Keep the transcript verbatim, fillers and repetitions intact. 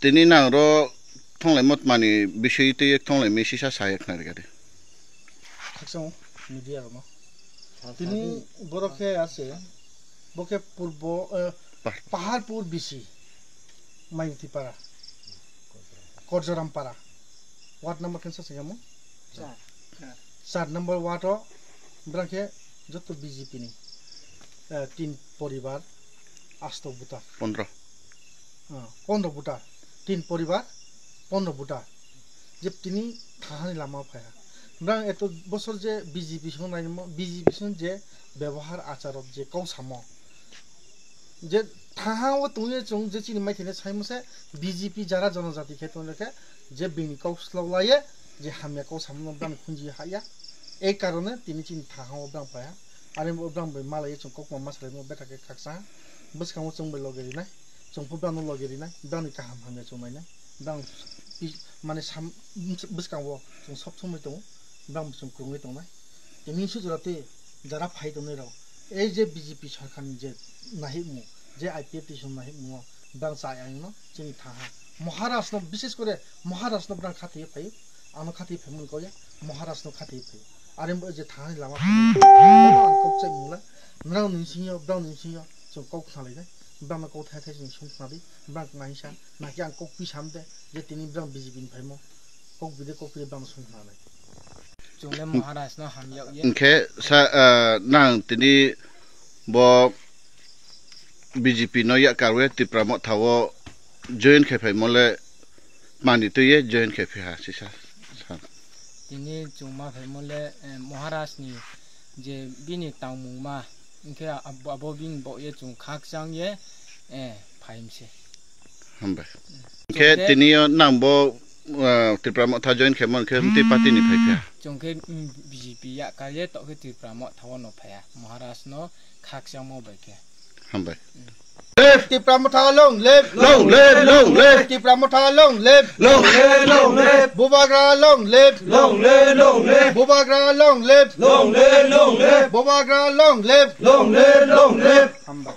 Tini nang ro thonglai motmani biswi twi thonglai mi sisa saya khna rikadi. Khakchang media rokno. Tini borok khe ase, bo khe purbo, eh, Pah- Paharpur B C, Mainitipara, Korjorampara, ward number khensa se kamo? Char. Char number ward o, brang khe joto B J P ni, eh, tin poribar, asto buta. Pondro. Ah, pondro buta, tin poribar, pondro buta. Je tini thahani lama phaiha. Brang eto bosor je B J P song nainimo, B J P song je bebohar acharot je kau samo. Je thaha o tongye chwng je chini maithai saimo se B J P jara jonojati khe tongya khe je bini kau slok laye je hamya kau samo brang khunji haya. Ei karone tini chini thaha o brang phaiha. Ani bo brang bai malaye chwng kokma ma salaimo bwkha khe khaksa. Bwskango chwng bai loge rinai. Chwng pho brang no loge rinai. Brang ni kaham hamya chwng nainai. Brang pi-, mane sam-, bwskango chwng sob somoi tongo. Brang bo chwng kwrwngwi tongnai. Tini sujura tei jara phai tongnai rok. Ei je B J P sarkar ni je nahimung, je I P F T song nahimung o brang cha yang no chini thaha. Maharaj no bishes kore Maharaj no brang khatwi phai. Ano khatwi phaimani kok ya, Maharaj no khatwi phai. Are bo je thani lama phai. Bono ang kok chai mula. Nrang ni singyo, brang ni singyo, chwng kok khna lai nai. Brang no kok thai thai chwng sung khna di. Brang nai sa, naki ang kok pi sam de, je tini brang B J P ni phaimo. Kok bide kok pi brang sung khna lai. Chwng le Maharaj no hamyag ye. Hwnkhe sa, ah, nang tini bo B J P no yakarwi Tipra Motha o join khe phaimo le mani twiwi join khe phiha sisa sa. Tini chwng ma phaimo le, eh, Maharaj ni je bini tangmung ma, hwnkhe abo, abo bini bo ye chwng khakchang ye, eh, phaimse. Hambai. Hwnkhe tini o nang bo, ah, Tipra Motha join khe mon khe mtwi party ni phai phiha. Chwng khe, mm, B J P yakar ye tok khe Tipra Motha o no phaiya. Maharaj no khakchangmo bai khe. Hambai. Tipra Motha long live. Long live, long live. Tipra Motha long live. Long live, long live. Bubagra long live. Long live, long live. Bubagra long live. Long live, long live. Bubagra long live. Long live, long live. Hambai.